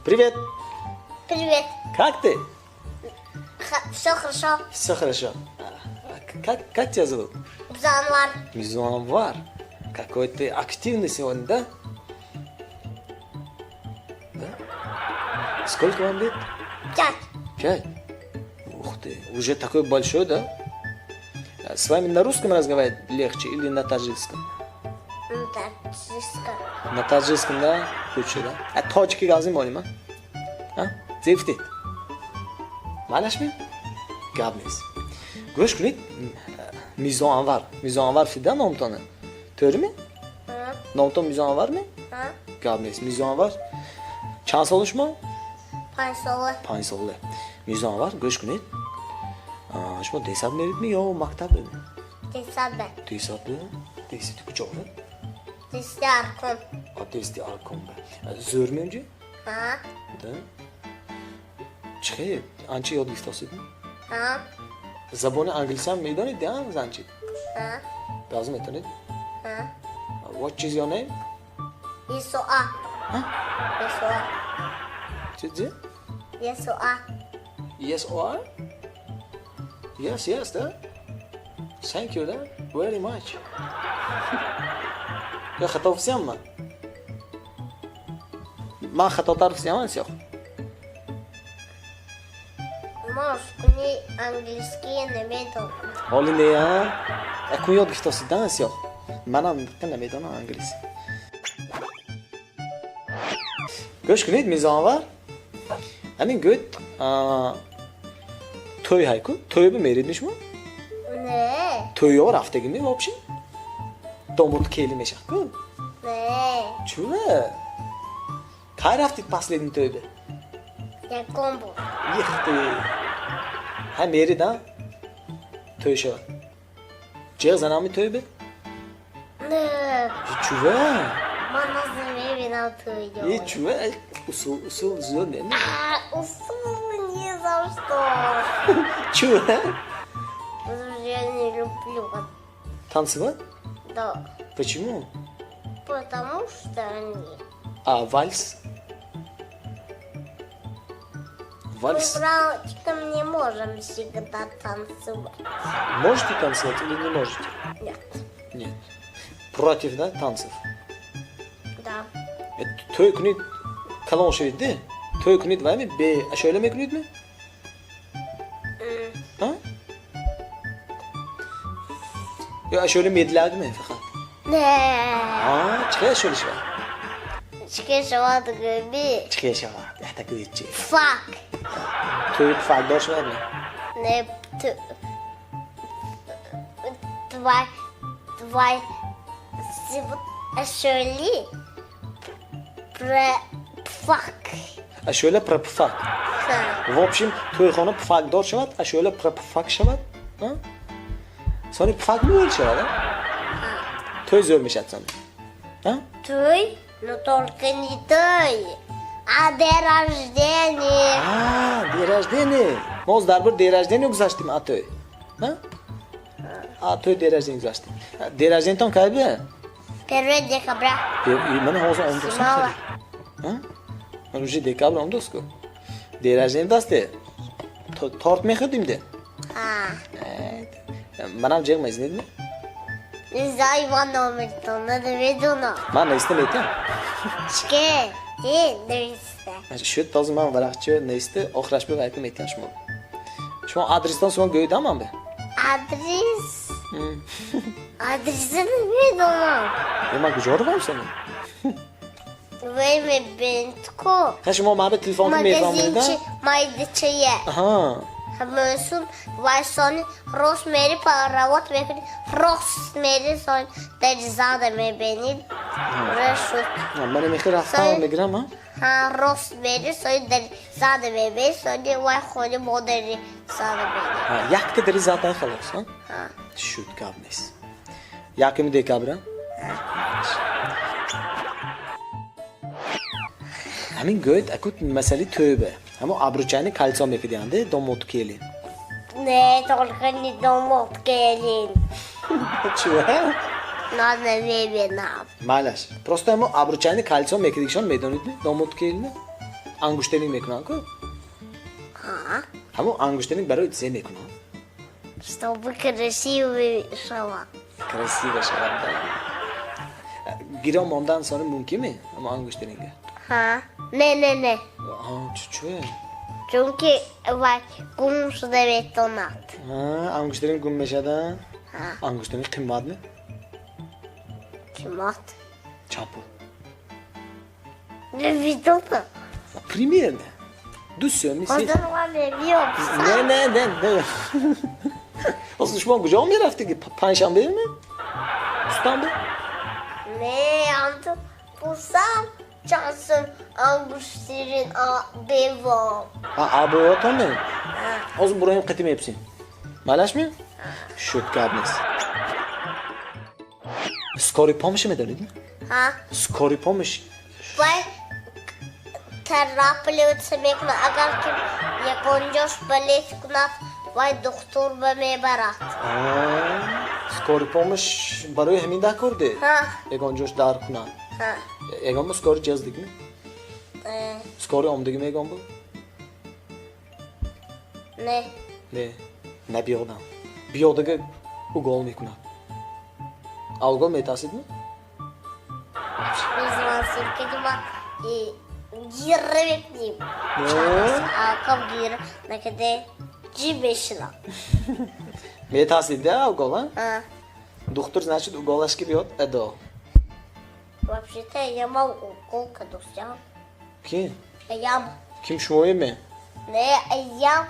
Привет. Привет. Как ты? Все хорошо. Все хорошо. Как тебя зовут? Мирзо Анвар. Мирзо Анвар. Какой ты активный сегодня, да? Да? Сколько вам лет? 5. 5? Ух ты, уже такой большой, да? А с вами на русском разговаривать легче или на таджикском? На таджикском. На таджикском, да? Лучше, да? А тоҷики гап занем, а? А? Зефти. Малашми? Гап нест. Гӯш кунед, Мирзо Анвар. Мирзо Анвар фида номтона. To'g'rimi? Ha? Номтон Мирзо Анварми? Ha? Гап нест. Мирзо Анвар чанд сола шумо? 5 сола. 5 сола. Мирзо Анвар, гӯш кунед. Шумо детсад меридми ё мактаб мерид? Детсад. Детсад? Детсади куҷо? Детсади Аркон. А, детсади Аркон. Зӯрми унҷа? Ha? Да? Чӣ хел? Анча ёд гирифтосидми? Ha? Забони англисиам медонед, да, занчи? Ha? Баъзе метонед? Ha? What is your name? Исоа. Ha? Исоа. Чӣ чи? Исоа. Yes or? Yes, да? Thank you, да? Very much. Ё хато гуфтиам ман? Ман хатотар гуфтиам сёх? Может, куни английский намедонам. Ҳоли не, а? Акун ёд гирифтосид, да, сёх? Манам намедонам англиси. Гӯш кунед, Мирзо Анвар. Ҳамин гӯд тӯй ҳайку? Тӯйба меридми шумо? Не. Тӯйё рафтагими вообще? Домод келин мешавад ку? Не. Чува? Кай рафтид последний тӯйба? Якум бор. Ихти. Ҳай мерид, а? Тӯй шавад. Ҷеғ занами тӯйба? Не. Чува? Ман намебинам тӯйё. Е, чува? Усул, усул зӯр не? А, усул ни за что. Чува? Потому что я не люблю. Танцевать? Да. Почему? Потому что они. А вальс? Вальс? Мы братиком не можем всегда танцевать. Можете танцевать или не можете? Нет. Нет. Против, да, танцев? Да. Тӯй кунед, калон шавед, де? Тӯй кунед вайми бе ашӯла мекунед ми? А? Ё ашӯла медлягми фақат? Не. А, чӣ хел ашӯла шавад? Чӣ хел шавад гӯби? Чӣ хел шавад? Якта гӯед чи? Фак. Тӯй пуфакдор шавад ми? Не, твай, твай, ашӯли про пуфак. Ашӯла про пуфак. Ха. В общем, тӯйхона пуфакдор шавад, ашӯла про пуфак шавад. А? Сони пуфак мӯл шавад, а? Тӯй зӯр мешавад сони. А? Тӯй, но только не тӯй, а день рождения. А, день рождения. Мо дар бор день рождения гузаштем, а тӯй. А? А тӯй день рождения гузаштем. День рождения тон кай бе? 1 декабря. Мана ҳозир омдосам. Симала. А? Ман уже декабр омдоску. День рождения дасте. Торт мехӯрдим де? А. Манам ҷеғ мезанедми? Не знаю, Иван номертон, намедонам. Ман нависта метиҳам. Чике? Ти нависта. Шуд, тоза ман варақча нависта, охираш ба вайка метиҳам шумо. Шумо адрестон шумо гӯедам ман бе? Адрес? Адреса намедонам. Е, ман куҷо равам сони? Вай мебинтку. Ха, шумо ман бе телефон мефаҳмида? Магазинчи майдачае. Аҳа. Ҳамасун вай сони рост мери паравот мекунӣ, рост мери сони дар зада мебинӣ. Уже шуд. Ман мехе рафтам мегирам, а? Ҳа, рост мери сони дар зада мебинӣ, сони вай хони модари зада мебинӣ. Ҳа, якта дари зада халос, а? Ҳа. Шуд, гап нест. 1 декабр, а? Ҳамин гӯед, аку масъалаи тӯба. Ҳамо обручальный кольцо мекидиянде домод келин. Не, только не домод келин. Чува? Ман намебинам. Майлаш. Просто ҳамо обручальный кольцо мекидигишон медонидми домод келина? Ангуштаринг мекунанд ку? Ҳа. Ҳамон ангуштаринг барои зе мекунанд? Чтобы красивый шава. Красиво шавад. Гиро мондан сони мумкинми ҳамон ангуштаринга? Ҳа. Не, не, не. Чӯ? Чунки вай гум шуда метавонад. Ангуштаринг гум мешавад? Ангуштаринг қиматми? Қимат. Чанд пул? Намедонам. Примерно. Ду сӯми, се. Ҳозир ман мебиём. Не, не, не, не. Ҳозир шумо куҷо мерафтеги? Панҷшанбеме? Пустамбе? Не, анту пурсам чанд сум ангуштирин бевом. Абоватон не? Ҳозир буроем, қити мепурсем. Майлашми? Шуд, гап нест. Скорый помощь медонед? Ҳа. Скорый помощь. Вай торопливаться мекунад, агар ки ягон ҷош болеть кунад, вай духтур ба мебарад. Скорый помощь барои ҳамин дар кор де? Ҳа. Ягон ҷош дард кунад. Ҳа. Ягон бо скорый ҷаздигми? Э. Скорый омдигими ягон бо? Не. Не, набиёдам. Биёдага угол мекунад. А угол метарсидми? Мезвансиркадима гирра мекунем. Акам гирра накаде ҷи мешинам. Метарсид да угол, а? Духтур, значит, уголаш ки биёд адо. Вообще-то я мал укол кадусям. Ки? Ям. Ким, шумоеме? Не, ям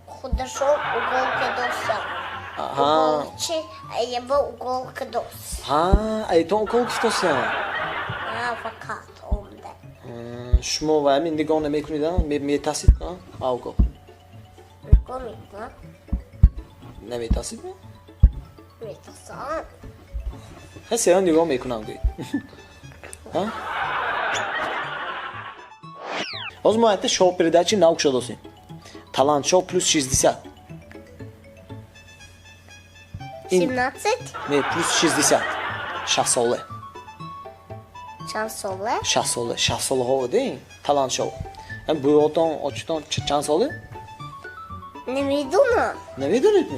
худашон укол кадусям. Аҳа. Чи яма укол кадус. Ҳа, айтон укол гуфтосям. Ҳа, фақат омда. Шумо ва ҳамин нигоҳ намекунед, метарсид а укол? Нигоҳ мекунам. Наметарсид? Метарсам. Хе, сеён нигоҳ мекунам гӯед. Ҳозир мо якта шоу передачи нав кушодосем. Талант шоу плюс 60. 17? Не, плюс 60. 60 сола. Чанд сола? 60 сола, 60 солаҳо де талант шоу. Бувотон, очитон чанд сола? Намедонам. Намедонед?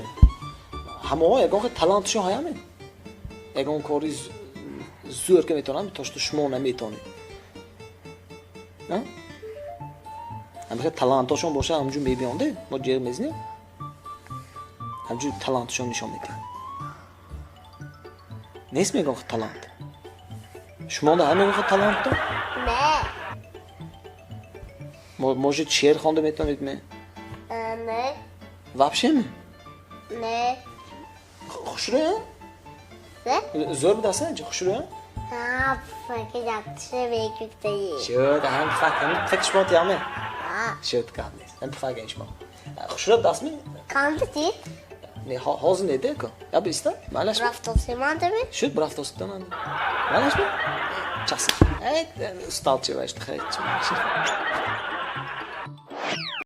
Ҳамаҳо ягон хел талантшо ҳаяме? Ягон кори зӯр ка метавонанд, то что шумо наметавонед? Ҳамихел талантошон боша, ҳамҷу мебиёнде, мо ҷеғ мезанем, ҳамҷу талантшон нишон медиҳем. Нест мегон хел талант? Шумо да ҳам ягон талант до? Не. Может, шеър хонда метавонед ме? Не. Вообще ме? Не. Хушрӯя? Не. Зӯр будааст инҷа, хушрӯя? Ҳа, факи якча мегуфтаи. Шуд, ҳам фак, ҳам фак шумо тиёме? Ҳа. Шуд, гап нест. Ҳам фак ин шумо. Хушрӯ будааст ми? Кандидит? Не, ҳозир не деко. Я биста? Майлаш? Рафтосимандами? Шуд, рафтоситонанд. Майлаш ми? Час. Э, усталчиваш, хай.